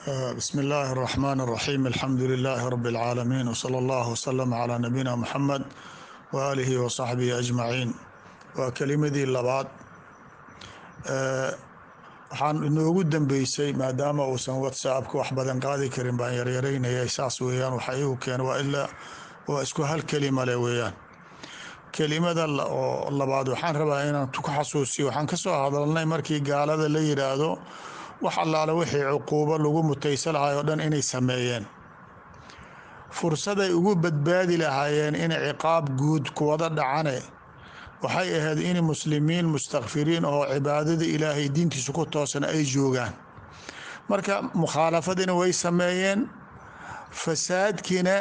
Bsmi اllahi الرحmn الرaxيm, alxamdu لilaahi rb اlcaalamiin wslى اllah wslm عlى nabiyina muxamed waalihi wasaxbihi ajmaciin. Waa kelimadii labaad. Waxaan inoogu dambeysay, maadaama uusan WhatsAppka wax badan qaadi karin, baan yaryaraynayay. Saas weeyaan, waxa igu keena waa ilaa waa isku hal kelima le weeyaan. Kelimada oo labaad waxaan rabaa inaan ku xasuusiyo. Waxaan kasoo hadalnay markii gaalada la yidhaahdo wax allaale wixii cuquubo lagu mutaysa lahay oo dhan inay sameeyeen, fursaday ugu badbaadi lahaayeen inay ciqaab guud kuwada dhacane waxay ahayd in muslimiin mustakfiriin oo cibaadada Ilaahay diintiisa ku toosan ay joogaan. Marka mukhaalafadiina way sameeyeen, fasaadkiina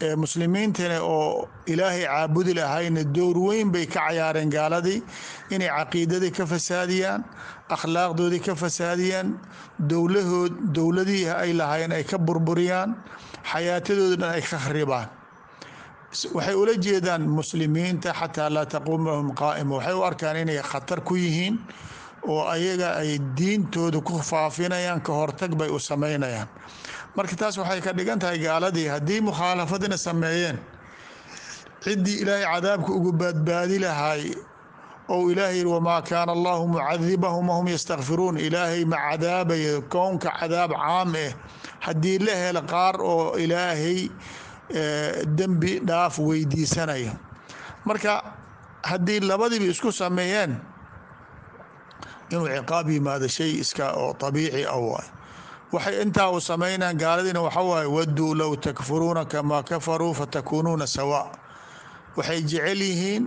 ee muslimiintana oo Ilaahay caabudi lahayna dowr weyn bay ka cayaareen gaaladii, inay caqiidadii ka fasaadiyaan, akhlaaqdoodii ka fasaadiyaan, dowlahood dowladihii ay lahaayeen ay ka burburiyaan, xayaatadooda dhan ay ka kharibaan. Waxay ula jeedaan muslimiinta xataa laa taquum lahum qaa'ima. Waxay u arkaan inay khatar ku yihiin oo ayaga ay diintooda ku faafinayaan, ka hortag bay u samaynayaan. Marka taas waxay ka dhigan tahay gaaladii haddii mukhaalafadina sameeyeen, ciddii Ilaahay cadaabka ugu badbaadi lahay ou Ilaahay yiri: "Wamaa kaana Allahu mucadibahum wahum yastakfiruun." Ilaahay ma cadaabayo kownka cadaab caam eh haddii la helo qaar oo Ilaahay dembi dhaaf weydiisanayo. Marka haddii labadiiba isku sameeyeen, inuu ciqaab yimaado shay iska oo abiici ah waay. Waxay intaa u sameynayaan gaaladiina waxa waaye: "Waduu low takfuruuna kamaa kafaruu fatakuunuuna sawaa." Waxay jecel yihiin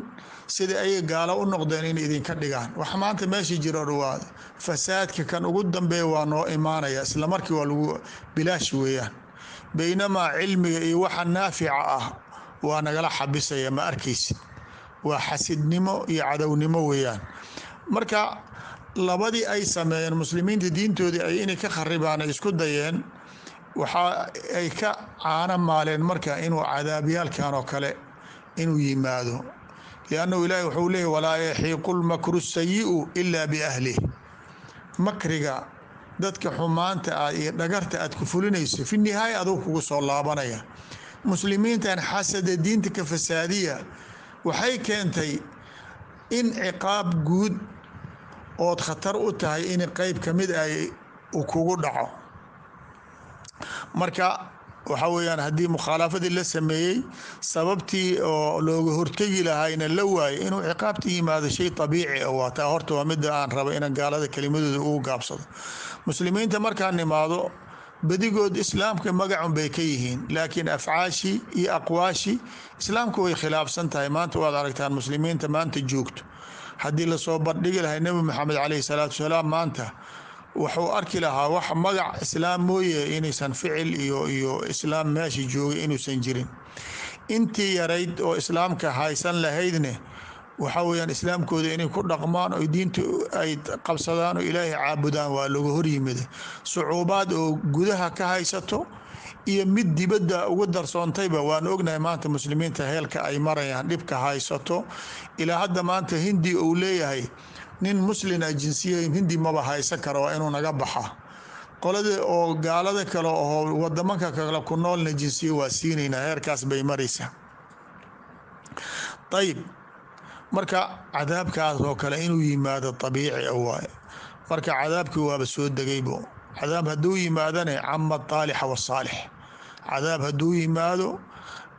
sida ayaga gaalo u noqdeen in idinka dhigaan. Wax maanta meesha jiro waa fasaadka kan ugu dambeeya waa noo imaanaya isla markii, waa lagu bilaash weeyaan. Baynamaa cilmiga iyo waxa naafica ah waa nagala xabisaya, ma arkaysid? Waa xasidnimo iyo cadownimo weeyaan. Marka labadii ay sameeyeen, muslimiinta diintoodii ay inay ka kharibaan ay isku dayeen, waxa ay ka caano maaleen marka inuu cadaabyaalkan oo kale inuu yimaado, liannahu Ilaahi wuxuu leeyay: "Walaa yaxiiqu lmakru sayi'u ilaa biahlih." Makriga dadka xumaanta ah iyo dhagarta aad ku fulinayso, fi nihaaya aduu kugu soo laabanaya. Muslimiintan xasada diinta ka fasaadiya waxay keentay in ciqaab guud ood khatar u tahay in qeyb ka mid ay kugu dhaco. Marka waxa weeyaan, haddii mukhaalafadii la sameeyey, sababtii oo looga hortegi lahayna la waayay, inuu ciqaabta yimaado shay abiici ah waa taa. Horta waa mida aan raba inaan gaalada kelimadooda ugu gaabsado. Muslimiinta markaan imaado, badigood islaamka magacun bay ka yihiin, laakiin afcaashii iyo aqwaashii islaamka way khilaafsan tahay. Maanta waad aragtaan muslimiinta maanta joogto. Haddii lasoo bandhigi lahay Nebi Maxamed caleyhi salaatu wasalaam maanta, wuxuu arki lahaa wax magac islaam mooye inaysan ficil iyo islaam meesha joogay inuusan jirin. Intii yarayd oo islaamka haysan lahaydne waxa weyaan islaamkooda inay ku dhaqmaan oo diinta ay qabsadaan oo Ilaahay caabudaan waa laga horyimida. Sucuubaad oo gudaha ka haysato iyo mid dibadda ugu darsoontayba waan ognahay. Maanta muslimiinta heelka ay marayaan, dhibka haysato ilaa hadda, maanta Hindi uu leeyahay nin muslina jinsiya Hindi maba haysan karo, waa inuu naga baxa. Qolada oo gaalada kale oo wadamanka kale ku noolna jinsiya waa siinaynaa, heerkaas bay maraysaa. Ayib, marka cadaabkaas oo kale inuu yimaado abiici waaye. Marka cadaabkii waaba soo degaybo. Cadaab hadduu yimaadane, cama aalixa wasaalix. Cadaab hadduu yimaado,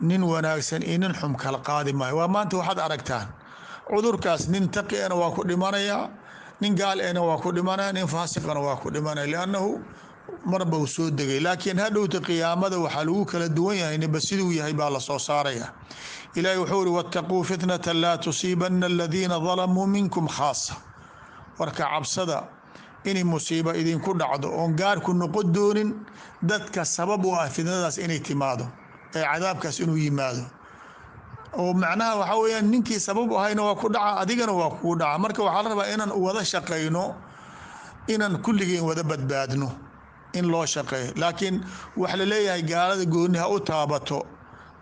nin wanaagsan iyo nin xum kala qaadi maayo. Waa maanta waxaad aragtaan cudurkaas, nin taqiana waa ku dhimanayaa, nin gaal ena waa ku dhimanaya, nin faasiqana waa ku dhimanaya, liannahu marba uu soo degay. Laakiin hadhowta qiyaamada waxaa lagu kala duwan yahay, ninba siduu yahay baa lasoo saaraya. Ilaahi wuxuu uri: "Wattaquu fitnata laa tusiibana aladiina dalamuu minkum khaasa." Warka cabsada inay musiibo idinku dhacdo oon gaarku noqon doonin dadka sabab u ah fitnadaas inay timaado ee cadaabkaas inuu yimaado. Oo macnaha waxaa weyaan, ninkii sabab u ahayna waa ku dhaca, adigana waa kugu dhaca. Marka waxaa la rabaa inaan wada shaqayno, inaan kulligeen wada badbaadno in loo shaqeeyo. Laakiin wax laleeyahay gaalada gooni ha u taabato,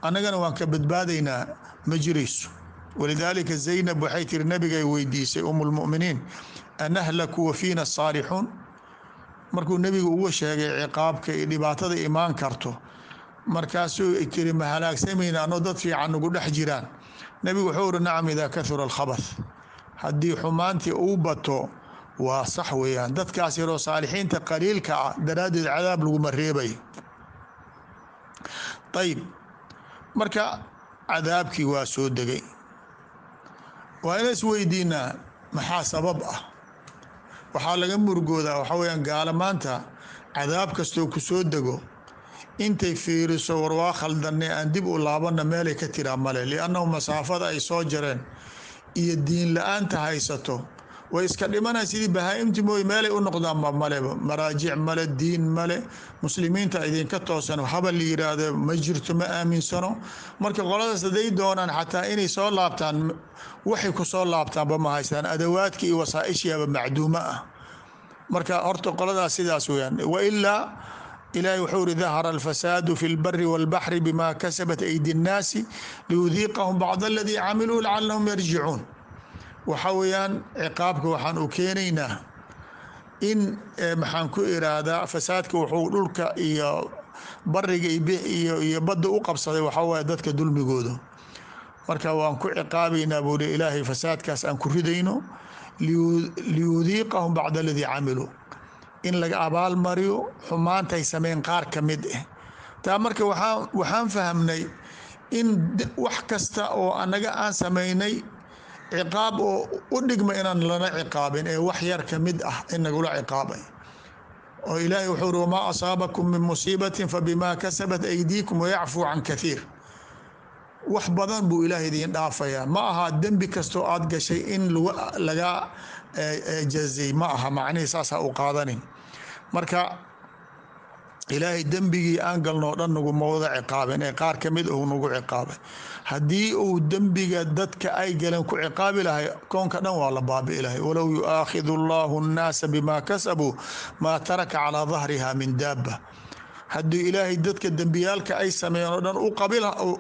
annagana waan ka badbaadaynaa, ma jirayso. Walidaalika Zaynab waxay tiri, nabigay weydiisay, um lmuminiin: "Anahlaku wa fiina saalixuun?" Markuu nebigu uga sheegay ciqaabka iyo dhibaatada imaan karto, markaasuu tiri, "Ma halaagsamayna anoo dad fiican nagu dhex jiraan?" Nebigu wuxuu uri, "Nacam, idaa kahura alkhabath." Haddii xumaantii uu bato, waa sax weeyaan, dadkaas yaroo saalixiinta qaliilka ah daraaddeed cadaab laguma reebay. Ayib, marka cadaabkii waa soo degay. Waa ina isweydiinaa, maxaa sabab ah? Waxaa laga murugoodaa waxaa weyaan, gaalo maanta cadaab kastoo ku soo dego intay fiiriso, "War, waa khaldanay, aan dib u laabana," meelay ka tiraa male, liannahu masaafada ay soo jareen iyo diin la-aanta haysato, way iska dhimanay sidii bahaa-imti mooye, meelay u noqdaan maleba, maraajic male, diin male, muslimiinta idinka toosan haba la yiraahdo ma jirto, ma aaminsano. Marka qoladaas hadday doonaan xataa inay soo laabtaan, waxay ku soo laabtaanba ma haystaan, adawaadka iyo wasaaishiaba macduumo ah. Marka horta qoladaas sidaas weyaan. Wailaa ilahi wuxuu uri, "Dahara alfasaadu fi lbari walbaxri bima kasabat aydi nnaasi liyudiiqahum bacd aladii camiluu lacalahum yarjicuun." Waxa weeyaan, ciqaabka waxaan u keenaynaa in, maxaan ku iraahdaa, fasaadka wuxuu dhulka iyo bariga iyo badda u qabsaday waxaa waye dadka dulmigooda. Marka waan ku ciqaabaynaa, buu li Ilaahay, fasaadkaas aan ku ridayno, liyudiiqahum bacd aladii camiluu, in laga abaalmariyo xumaantay sameyn qaar ka mid ah. Taa marka waxaan fahamnay in wax kasta oo annaga aan samaynay ciqaab oo u dhigma inaan lana ciqaabin, ee wax yar ka mid ah in nagula ciqaabay. Oo Ilaahay wuxuu uri, "Wamaa asaabakum min musiibatin fabimaa kasabat aydiikum wayacfuu can kathiir." Wax badan buu Ilaahay idiin dhaafayaa. Ma aha dembi kastoo aad gashay in laga jazay, ma aha macnihii, saasa u qaadanin. Marka Ilaahay dembigii aan galno o dhan naguma wada ciqaabin, ee qaar ka mid uu nagu ciqaabay. Haddii uu dembiga dadka ay galeen ku ciqaabi lahay, koonka dhan waa la baabi'i lahay. "Walow yu'aakhidu allahu nnaasa bima kasabuu maa taraka calaa dahriha min daaba." Haddii Ilaahay dadka dembiyaalka ay sameeyeen oo dhan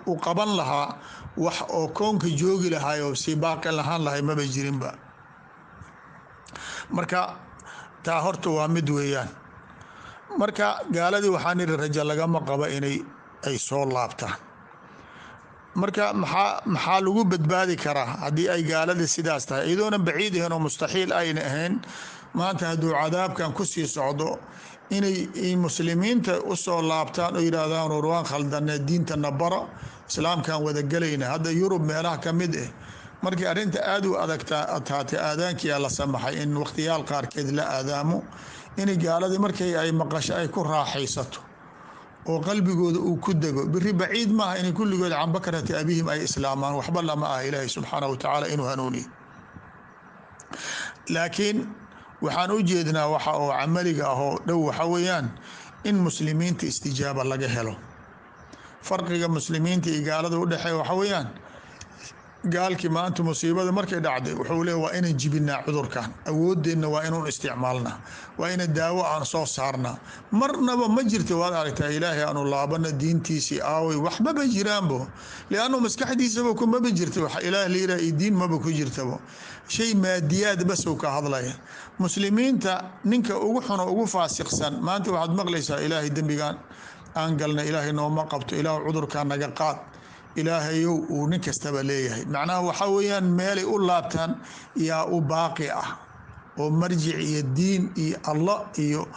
u qaban lahaa, wax oo koonka joogi lahay oo sii baaqi lahaan lahay maba jirinba. Marka taa horta waa mid weeyaan. Marka gaaladii waxaan iri, rajo lagama qabo inay ay soo laabtaan. Marka maxaa lagu badbaadi karaa haddii ay gaaladii sidaas tahay, iyadoona baciid ahayn oo mustaxiil ayna ahayn maanta hadduu cadaabkan kusii socdo inay muslimiinta usoo laabtaan oo yidhaahdaan, "War, waan khaldane, diintana bara, islaamkan wada gelayna"? Hadda Yurub meelaha ka mid ah, markii arrinta aada u adagta adhaatay, aadaankiyaa la samaxay in wakhtiyaal qaarkeed la aadaamo, inay gaaladii markay ay maqasho ay ku raaxaysato oo qalbigooda uu ku dego. Biri baciid maaha inay kulligood can bakrati abihim ay islaamaan. Waxba lama ah Ilaahay subxaanahu watacaala inuu hanuuniyo. Laakiin waxaan u jeednaa waxa oo camaliga ah oo dhow waxa weeyaan in muslimiinta istijaaba laga helo. Farqiga muslimiinta iyo gaalada udhexeeya waxa weeyaan, gaalkii maanta musiibada markay dhacday wuxuu leey, "Waa inaan jibinaa cudurkan, awoodeenna waa inuun isticmaalnaa, waa ina daawo aan soo saarnaa." Marnaba ma jirto, waad aragtaa, "Ilaahay aanu laabana, diintiisii aaway?" Waxmaba jiraanbo, liannu maskaxdiisaba kumaba jirta wax Ilaah layiraha iyo diin maba ku jirtabo, shay maadiyaad basow ka hadlaya. Muslimiinta ninka ugu xuno, ugu faasiqsan maanta waxaad maqlaysaa, "Ilaahay, dembigan aan galna Ilaahay nooma qabto, Ilaah cudurkaa naga qaad, Ilaahayow," uu nin kastaba leeyahay. Macnaha waxaa weeyaan, meelay u laabtaan yaa u baaqi ah oo marjic iyo diin iyo Allah iyo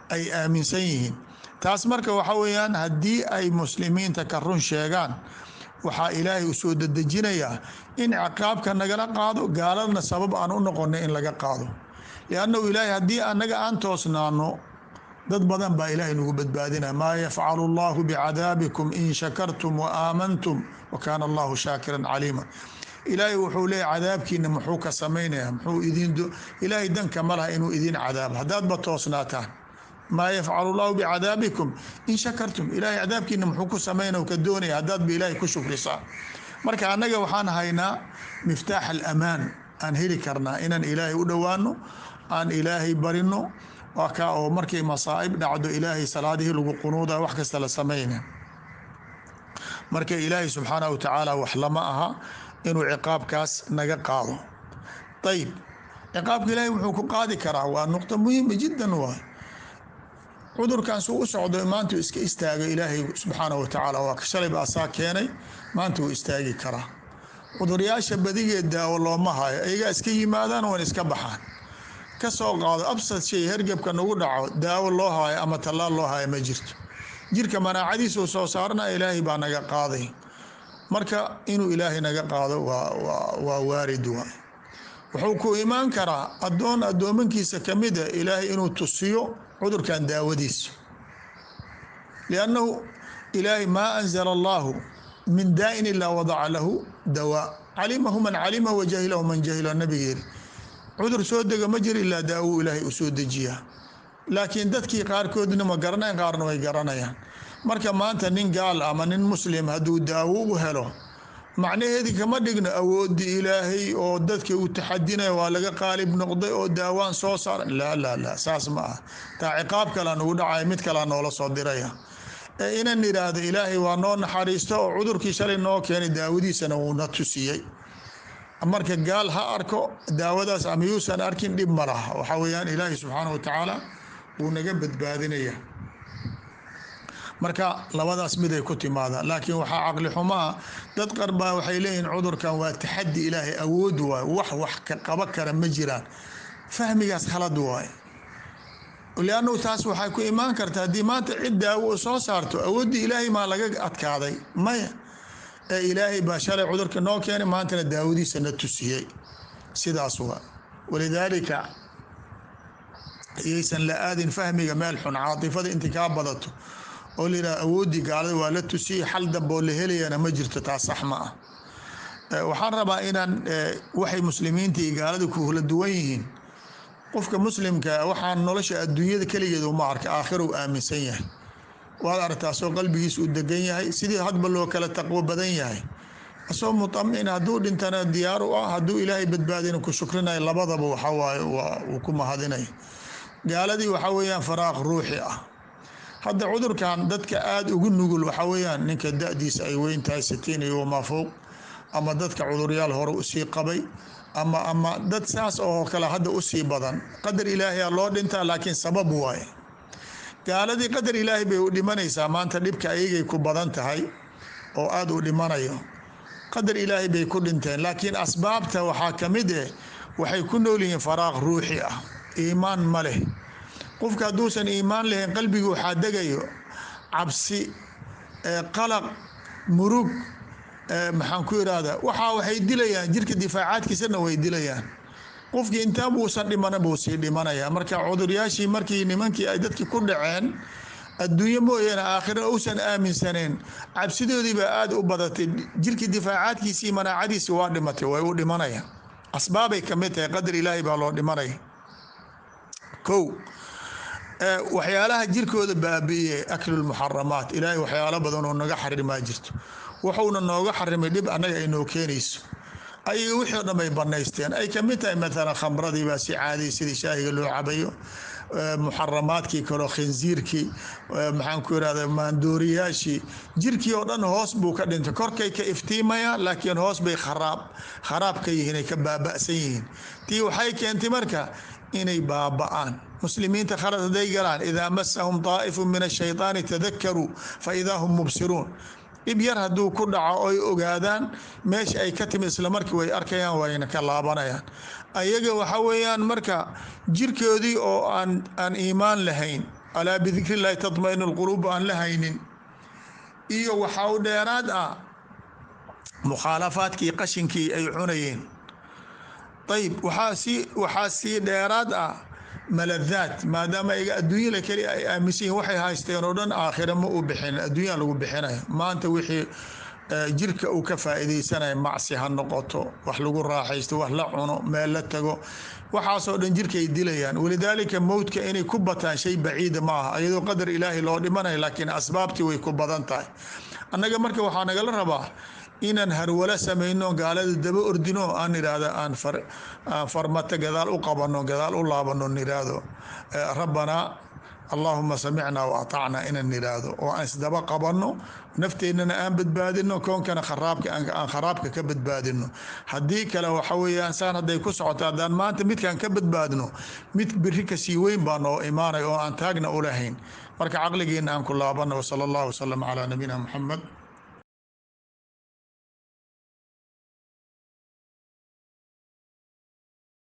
ay aaminsan yihiin. Taas marka waxa weeyaan, haddii ay muslimiinta ka run sheegaan, waxaa Ilaahay u soo dedejinayaa in ciqaabka nagala qaado, gaaladna sabab aan u noqonay in laga qaado, liannahu Ilaahay haddii annaga aan toosnaano, dad badan baa Ilaahay nagu badbaadinaya. "Maa yafcalu allahu bicadaabikum in shakartum wa aamantum wa kaana allahu shaakiran caliima." Ilaahay wuxuu leeyahy, cadaabkiina muxuu ka samaynaya? Muxuu idin, Ilaahay danka ma laha inuu idin cadaabo haddaadba toosnaataan. "Maa yafcalu llahu bicadaabikum in shakartum." Ilahay cadaabkiina muxuu ku samaynaya, ka doonaya, haddaadba Ilaahay ku shukrisaan? Marka annaga waxaan haynaa miftaax alamaan, aan heli karnaa inaan Ilaahay u dhowaano, aan Ilaahay barino. Waa kaa oo markay masaa'ib dhacdo Ilaahay salaadihii lagu qunuuda, wax kasta la samayna. Marka Ilaahay subxaanahu watacaala wax lama aha inuu ciqaabkaas naga qaado. Ayib, ciqaabka Ilaahay wuxuu ku qaadi karaa, waa nuqta muhima jiddan, waay Cudurkan suu u socdo maanta uu iska istaago, Ilaahay subxaanahu watacaala waa shalay ba asaa keenay, maanta wuu istaagi karaa. Cuduryaasha badigeed daawo looma hayo, ayagaa iska yimaadaan, wana iska baxaan. Kasoo qaado absad shay, hergebka nagu dhaco, daawo loo haayo ama tallaal loo haayo ma jirto. Jirka manaacadiisuu soo saarana, Ilaahay baa naga qaaday. Marka inuu Ilaahay naga qaado waa waarid. Waay wuxuu ku imaan karaa addoon addoomankiisa kamida Ilaahay inuu tusiyo cudurkan daawadiisa, liannahu Ilaahay maa anzala allahu min daa'in ilaa wadaca lahu dawaa, calimahu man calimahu wa jahilahu man jahila. Nabiga yiri, cudur soo dega ma jiro ilaa daawo Ilaahay u soo dejiyaa, laakiin dadkii qaarkoodna ma garanayan, qaarna way garanayaan. Marka maanta nin gaal ama nin muslim hadduu daawo u helo, macnaheedii kama dhigno awoodii Ilaahay oo dadka uu taxadinaya waa laga qaalib noqday oo daawaan soo saara. Laa, laa, laa, saas ma ah. Taa ciqaab kalea nugu dhacaya, mid kalea noola soo diraya. Ee inan idhaahdo Ilaahay waa noo naxariisto oo cudurkii shalay noo keenay daawadiisana wuuna tusiyey. Marka gaal ha arko daawadaas ama yuusan arkin, dhib ma laha. Waxaa weeyaan, Ilaahay subxaanahu watacaala wuu naga badbaadinaya. Marka labadaas mid ay ku timaadaan, laakiin waxaa caqli xumaa, dad qaar baa waxay leeyihiin cudurkan waa taxadi Ilaahay, awood waayo, wax ka qaba kara ma jiraan. Fahmigaas khalad waaye, liannahu taas waxay ku imaan karta haddii maanta cid daawo u soo saarto, awooddii Ilaahay maa laga adkaaday? Maya. Ee Ilaahay baa shalay cudurka noo keenay, maantana daawadiisa na tusiyey. Sidaas waa. Walidaalika iyaysan la aadin fahmiga meel xun, caatifada inta kaa badato oo la yidhaha awooddii gaalada waa la tusiyey, xal damboo la helayana ma jirto. Taas sax ma ah. Waxaan rabaa inaan waxay muslimiinta iyo gaalada ku kala duwan yihiin. Qofka muslimka waxaan nolosha adduunyada keligeed uma arka, aakhiruu aaminsan yahay. Waad aragtaa asoo qalbigiis uu degan yahay, sidii hadba loo kala taqwo badan yahay, asoo mutamin, hadduu dhintana diyaar u ah, hadduu Ilaahay badbaadina ku shukrinayo. Labadaba waxawaaye waa uu ku mahadinaya. Gaaladii waxaa weeyaan faraaq ruuxi ah. Hadda cudurkan dadka aada ugu nugul waxaa weeyaan ninka da-diisa ay weyn tahay, 60 iyo wamaa fowq, ama dadka cuduryaal hore usii qabay, ama dad saas oo kale hadda usii badan. Qadar Ilaahay loo dhintaa, laakiin sabab waaye. Gaaladii qadar Ilaahay bay u dhimanaysaa. Maanta dhibka ayagay ku badan tahay oo aada u dhimanayo, qadar Ilaahay bay ku dhinteen, laakiin asbaabta waxaa kamid eh waxay ku nool yihiin faraaq ruuxi ah, iimaan ma leh. Qofka hadduusan iimaan lahayn, qalbiga waxaa degayo cabsi, qalaq, murug, maxaan ku irahdaa, waxaa waxay dilayaan jirka difaacaadkiisana way dilayaan. Qofkii intaa buusan dhimana buu sii dhimanaya. Marka cuduryaashii markii nimankii ay dadkii ku dhaceen, adduunye mooyaane aakhira uusan aaminsaneen, cabsidoodii baa aada u badatay, jirkii difaacaadkiisii, manaacadiisii waa dhimatay, way u dhimanayaan. Asbaabay kamid tahay, qadar Ilaahay baa loo dhimanaya. Kow, waxyaalaha jirkooda baabi'iyey, aklulmuxaramaat. Ilaahay waxyaalo badan oo naga xarimaa jirto, wuxuuna nooga xarimay dhib annaga ay noo keenayso. Ayaga wixii o dhan bay banaysteen, ay kamid tahay maalan khamradii baa si caadiya sidii shaahiga loo cabayo, muxaramaadkii kaleo, khinsiirkii, maxaan ku irahda, maandooriyaashii. Jirkii oo dhan hoos buu ka dhintay. Korkay ka iftiimayaan, laakiin hoos bay kharaab kharaab ka yihiin, ay ka baaba'san yihiin. Tii waxay keentay marka inay baaba'aan. Muslimiinta khalad hadday galaan, idaa masahum daa'ifu min ashaytaani tadakaruu fa idaa hum mubsiruun. Dhib yar hadduu ku dhaco oy ogaadaan meesha ay ka timid, isla markii way arkayaan, wayna ka laabanayaan. Ayaga waxa weeyaan marka jirkoodii oo aan iimaan lahayn, alaa bidikri illaahi tatmainu lquluub aan la haynin, iyo waxa u dheeraad ah mukhaalafaadkii, qashinkii ay cunayeen. Ayib, waxaa sii dheeraad ah maladaad, maadaama iyaga adduunyada keli ay aaminsan yihin, waxay haysteen oo dhan aakhira ma u bixin, adduunya lagu bixinayo. Maanta wixii jirka uu ka faa'iidaysanaya, macsi ha noqoto, wax lagu raaxaysto, wax la cuno, meel la tago, waxaasoo dhan jirka ay dilayaan. Walidaalika mowdka inay ku bataan shay baciida ma aha, iyadoo qadar Ilaahay loo dhimanayo, laakiin asbaabtii way ku badan tahay. Annaga marka waxaa nagala rabaa inaan harwalo samayno, gaalada daba ordino, aan idhaahdo aan farmata gadaal u qabano, gadaal u laabano, nidhaahdo rabbanaa allahuma samicnaa wa atacnaa, inaan nidhaahdo oo aan isdaba qabanno, nafteennana aan badbaadino, koonkana kharaabka aan kharaabka ka badbaadino. Haddii kale waxa weeyaan saan hadday ku socoto, haddaan maanta midkaan ka badbaadno, mid biri kasii weyn baa noo imaanay oo aan taagna u lahayn. Marka caqligeena aan ku laabana. Wsala allahu wasalam calaa nabiyina Muxamed.